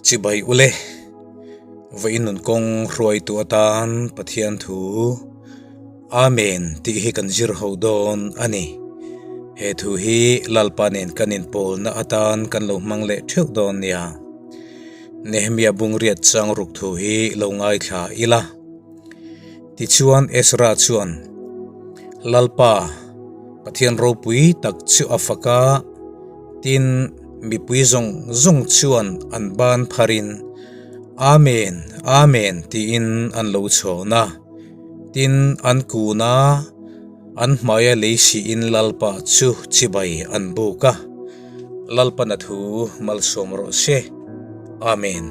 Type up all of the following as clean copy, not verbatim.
Chibai ule, vawiin nun kawng hruaitu atan Pathian thu Amen tih hi kan zir ho dawn a ni. He thu hi Lalpa nen kan inpawlna atan kan lo hmang leh theuh dawn nia. Nehemia bungriat chang ruk thu hi lo ngaithla ila. Tichuan Ezra chuan, Lalpa, Pathian ropui tak chu a fak a, tin, mipui zawng zawng chuan an ban pharin, Amen, Amen tiin an lo chhawn a. Tin, an kun a, an hmaia lei sihin Lalpa chu chibai an buk a. Lalpan a thu malsawm rawh se. Amen.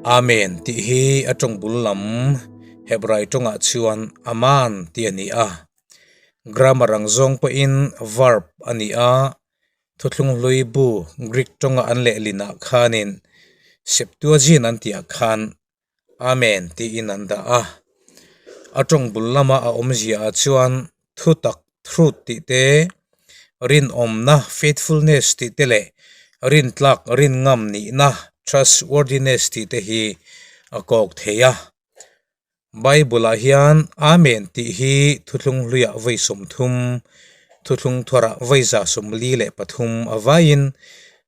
Amen tih hi a tawng bul lam Hebrai tawngah chuan Aman tih a ni a. Grammar ang zawng pawhin verb a ni a, thuthlung hlui bu Greek tawnga an lehlinah khanin Septuagint an tihah khan Amen tiin an dah a. A tawng bul lama a awmziaah chuan thutak, truth, tih te, rinawmna, faithfulness, tih te leh rintlak, rinngam nihna, trustworthiness, tih te hi a kawk thei a. Bible-ah hian Amen tih hi thuthlung hluiah vawi 30, thuthlung thuarah vawi 143 a vaiin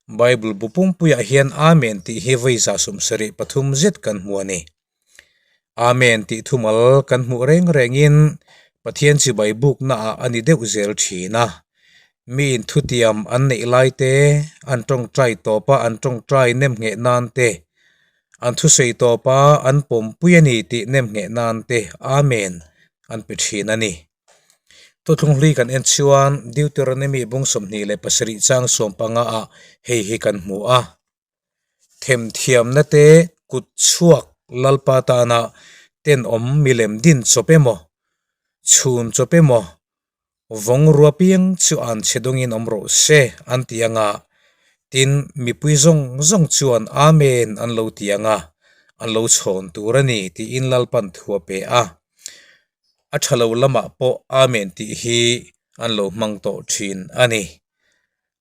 Bible bu pumpuiah hian Amen tih hi vawi 73 zet kan hmu a ni. Amen tih thumal kan hmuh reng rengin Pathian chibai buknaah a ni deuh zel thin a. Miin thutiam an neih lai te, an tawngtai tawpa an tawngtai nem ngheh nan te, An thusawi tawpa an pawmpui a ni tih nemngheh nan te Amen an pe thin a ni. Thuthlung hlui kan en chuan Deuteronomy bung 27 chang 15 ah hei hi kan hmu a. Themthiamna te kut chhuak Lalpa tana tenawm milem din chawp emaw, chhun chawp emaw, vawng rua piang chu an chhe dawngin awm rawh se an ti ang a, tin mipui zawng zawng chuan Amen an lo ti ang a, an lo chhawn tur a ni tiin Lalpan thu a pe a. A tha lo lamah pawh Amen tih hi an lo hmang tawh thin a ni.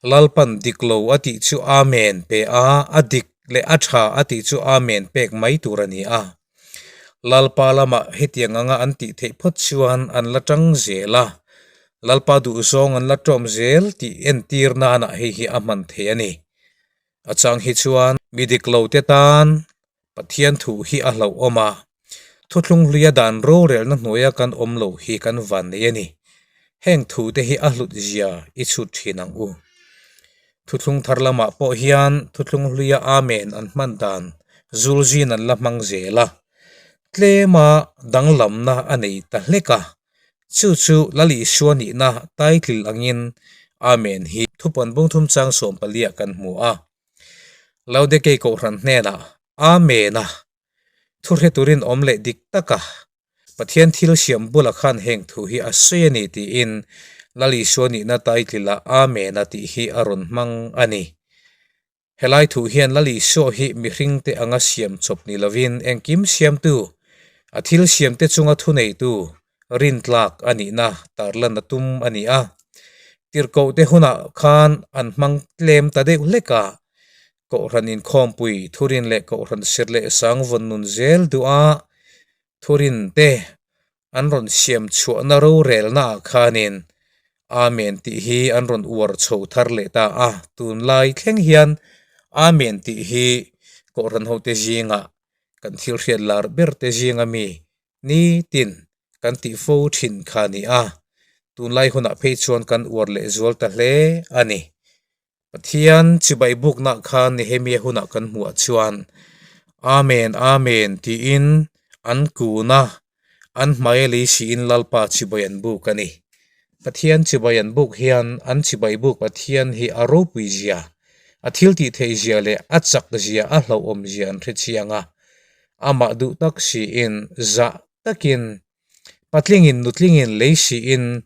Lalpan dik lo a tih chu Amen pe a, a dik leh a tha a tih chu Amen pek mai tur a ni a. Lalpa lamah hetiang anga an tih theih phawt chuan an la tang zel a, Lalpa duhzawng an la tawm zel tih entir nanah hei hi a hman thei a ni. A chang hi chuan mi dik lo te tan Pathian thu hi a hlauhawm a, thuthlung hluia dan rorelna hnuaia kan awm lo hi kan van nei a ni. Heng thu te hi a hlut zia i chhut thin ang u. Thuthlung thar lamah pawh hian thuthlung hluia Amen an hman dan zulzin an la hmang zel a, tlema danglamna a nei ta hlek a, chu chu Lal Isua nihna title angin Amen hi thupuan bungthum chang 14 ah kan hmu a. Laodikei Kohhran hnenah Amen a thuhre turin awm leh dik taka Pathian thil siam bulah khan heng thu hi a sawi a ni tiin Lal Isua nihna title ah Amen a tih hi a rawn hmang a ni. Helai thu hian Lal Isua hi mihringte anga siam chawp ni lovin engkim siamtu, a thil siamte chunga thuneitu, rintlak a nihna tarlan a tum a ni a. Tirhkohte hunah khan an hmang tlem ta deuh hlek a, Kohhran inkhawmpui thurin leh Kohhran sir leh sang vawn nun zel duh a, thurin te an rawn siam chhuahna rorelna ah khanin Amen tih hi an rawn uar chho thar leh ta a, tunlai thleng hian Amen tih hi Kohhran hote zingah kan thil hriat lar ber te zinga mi Nitin kan tih fo thin kha a ni a, tunlai hunah phei chuan kan uar leh zual ta hle a ni. Pathian chibai bukna kha Nehemia hunah kan hmuh ah chuan Amen, Amen tiin an kun a, an hmai a lei siin Lalpa chibai an buk a ni. Pathian chibai an buk hian an chibai buk Pathian hi a ropui zia, a thil tih theih zia leh a chak zia a hlauhawm zia an hre chiang a. Amah duh tak siin zah takin patlingin nutlingin lei siin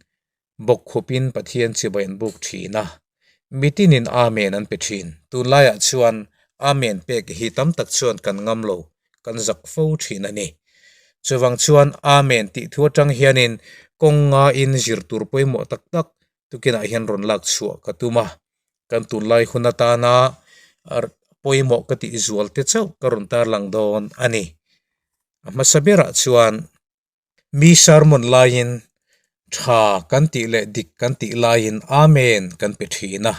bawk khupin Pathian chibai an buk thin a, mitinin Amen an pe thin. Tunlaiah chuan Amen pek hi tam tak chuan kan ngam lo, kan zak fo thin a ni. Chuvang chuan Amen tih thu atang hianin kawng ngain zir tur pawimawh tak tak tukinah hian rawn lak chhuah ka tum a, kan tunlai hun atana. pawimawh ka tih zual te chauh ka rawn tarlang dawn a ni. A hmasa berah chuan mi sermon laiin tha kan tih leh dik kan tih laiin Amen kan pe thin a,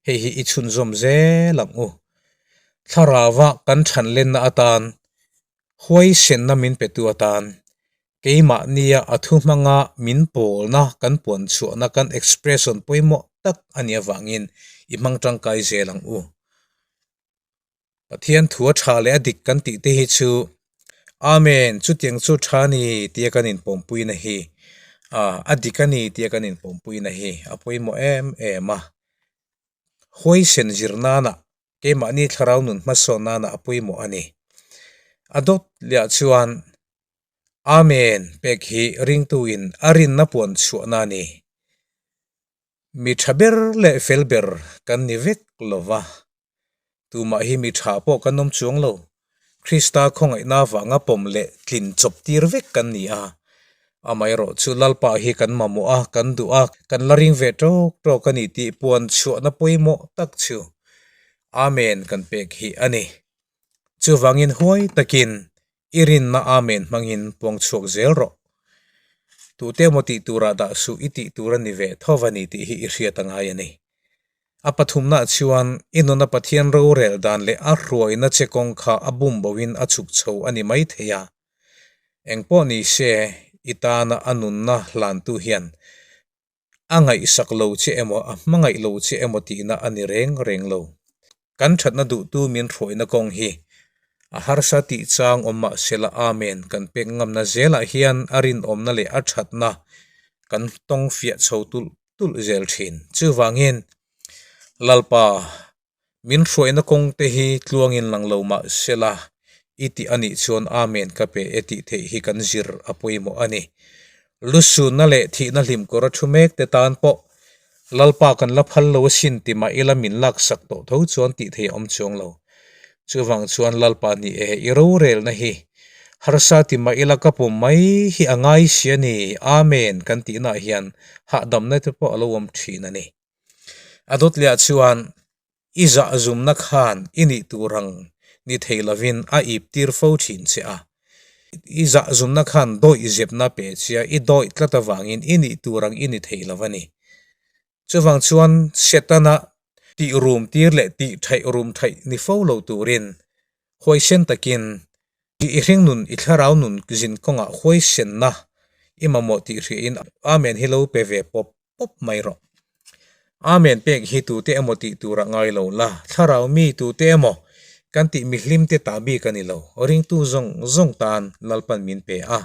hei hi i chhunzawm zel ang u. Thlarauva kan thanlenna atan huaisenna min petu atan keimahnia a thu hmanga min pawlna kan puan chhuahna kan expression pawimawh tak a nih avangin i hmang tangkai zel ang u. Pathian thu a tha leh a dik kan tih te hi chu Amen chutiang chu tha a ni tia kan inpawmpuina hi a dik a ni tia kan inpawmpuina hi a pawimawh em em a. Huaisen zir nana keimahni thlarau nun hmasawn nana a pawimawh a ni. A dawt leh chuan Amen pek hi ringtuin a rinna puan chhuahna a ni. Mi tha ber leh fel ber kan ni vek lo va, tumah hi mi tha pawh kan awm chuang lo. Krista khawngaihna vanga pawm leh tlin chawp tir vek kan ni a. Amaherawh chu Lalpa hi kan mamawh a, kan duh a, kan la ring ve tawk tawk a ni tih puan chhuahna pawimawh tak chu Amen kan pek hi a ni. Chuvangin huai takin I rinna Amen hmangin puang chhuak zel rawh. Tute emaw tih turah dah suh i tih tur a ni ve tho va ni tih hi i hriat a ngai a ni. A pathumnaah chuan i nuna Pathian rorel dan leh a hruaina che kawng kha a bum boin a chhuk chho a ni mai thei a. Engpawh ni se, i tana a nunna hlantu hian A ngaihsak lo che emaw, a hmangaih lo che emaw tihna a ni reng reng lo. Kan thatna duhtu min hruaina kawng hi a harsa tih chang awm mah sela Amen kan pek ngamna zelah hian a rinawmna leh a thatna kan tawng fiah chho tulh tulh zel thin. Chuvangin Lalpa Min hruaina kawng te hi tluangin lang lo mah sela, i tih a nih chuan Amen ka pe e tih theih hi kan zir a pawimawh a ni. Lusunna leh thihna hlim kawr a thu mek te tan pawh Lalpa kan la phal lo asin ti mah ila min laksak tawh tho chuan tih theih a awm chuang lo. Chuvang chuan Lalpa ni e, i rorelna hi harsa ti mah ila ka pum mai hi a ngai si a ni, Amen kan tihnaah hian hahdamna te pawh a lo awm thin a ni. A dawtliah chuan i zahzumna khan i nih tur ang ni thei lovin a ip tir fo thin che a. I zahzumna khan dawih zepna pe che a, i dawih tlat avangin i nih tur ang i ni thei lo a ni. Chuvang chuan Setana tih rum tir leh tih thaih rum thaih ni fo lo turin huaisen takin i hringnun, i thlarau nun zin kawngah huaisenna i mamawh tih hriain Amen hi lo pe ve pawp pawp mai rawh. Amen pek hi tute emaw tih tur a ngai lo la, thlarau mi tute emaw kan tih mihlim te ta bik a ni lo, ringtu zawng zawng tan Lalpan min pe a.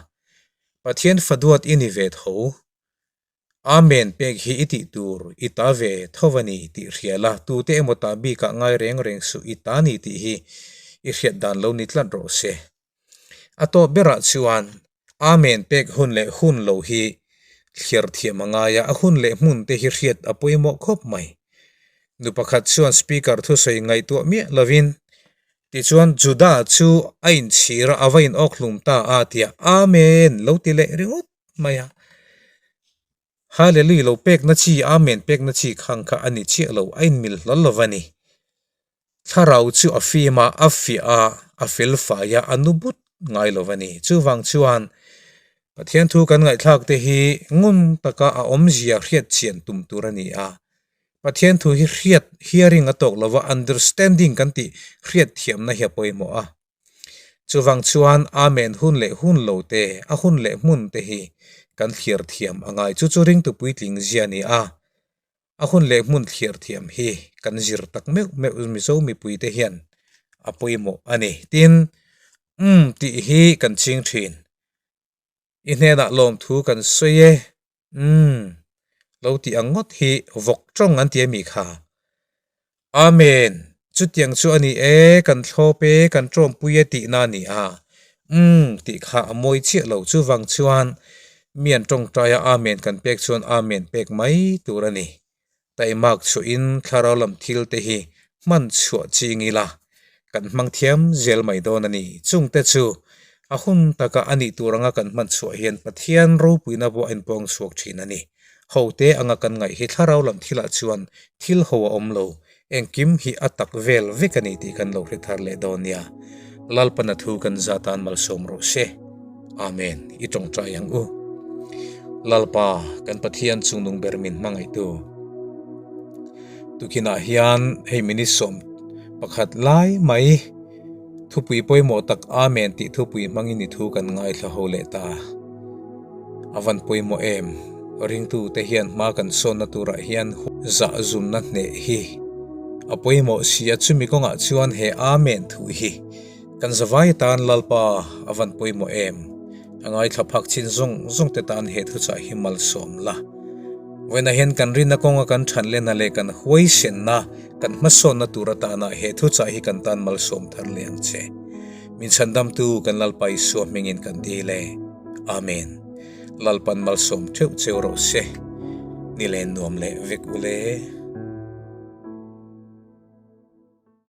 Pathian faduat i ni ve tho. Amen pek hi i tih tur i ta ve tho a ni tih hria la, tute emaw ta bikah ngai reng reng suh i ta ni tih hi i hriat dan lo ni tlat rawh se. A tawp berah chuan Amen pek hun leh hun lo hi thliar thiam a ngai a, a hun leh hmun te hi hriat a pawimawh khawp mai. Nu pakhat chuan speaker thusawi ngaihtuah miah lovin tichuan Judah chu a inchhir a, a va inawk hlum ta a tia Amen lo ti leh ringawt mai a. Hallelujah lo pekna chi Amen pekna chi khang kha a ni chiah lo, a inmil hlawl lo va ni. Thlarau chu a fim a, a fiah a, a fel fai a, a nu but ngai lo a ni. Chuvang chuan Pathian thu kan ngaihthlak te hi ngun taka a awmzia hriat chian tum tur a ni a. Pathian thu hi hriat, hearing, a tawk lova understanding kan tih hriat thiamna hi a pawimawh a. Chuvang chuan Amen hun leh hun lo te, a hun leh hmun te hi kan thlir thiam a ngai. Chu chu ringtu puitling zia a ni a. A hun leh hmun thlir thiam hi kan zir tak meuh meuh Mizo mipuite hian a pawimawh a ni. Tin, umm tih hi kan ching thin. I hnenah lawmthu kan sawi e, umm lo tih ang ngawt hi vawk tawng an ti a mi kha. Amen! Chutiang chu a ni e, kan thlawp e, kan tawmpui e tihna a ni a. Umm tih kha a mawi chiah lo. Chuvang chuan mi an tawngtai a Amen kan pek chuan Amen pek mai tur a ni. Taimak chhuahin thlarau lam thil te hi hman chhuah ching ila kan hmang thiam zel mai dawn a ni. Chungte chu a hun taka a nih tur anga kan hman chhuah hian Pathian ropuina pawh a inpawng chhuak thin a ni. Ho te anga kan ngaih hi thlarau lam thilah chuan thil ho a awm lo. Engkim hi a tak vel vek a ni tih kan lo hre thar leh dawn nia. Lalpana thu kan za tan malsawm rawh se. Amen. I tawngtai ang u. Lalpa, kan Pathian chungnung ber min hmangaihtu. Tukinah hian hei minute 11 lai mai thupui pawimawh tak Amen tih thupui hmangin i thu kan ngaithla ho leh ta. A van pawimawh em? Ringtute hian hma kan sawnna turah hian zah zumna hneh hi a pawimawh si a, chumi kawngah chuan he Amen thu hi kan zavai atan Lalpa a van pawimawh em? A ngaithla phak chin zawng zawng te tan he thuchah hi malsawm la. Vawiinah hian kan rinna kawnga kan thanlenna leh kan huaisenna, kan hmasawnna tur atana he thuchah hi kan tan malsawm thar leh ang che. Min chhandamtu kan Lalpa Isua hmingin kan dil e. Amen. Lalpan malsawm theuh cheu rawh se. Ni len nuam leh vek ule.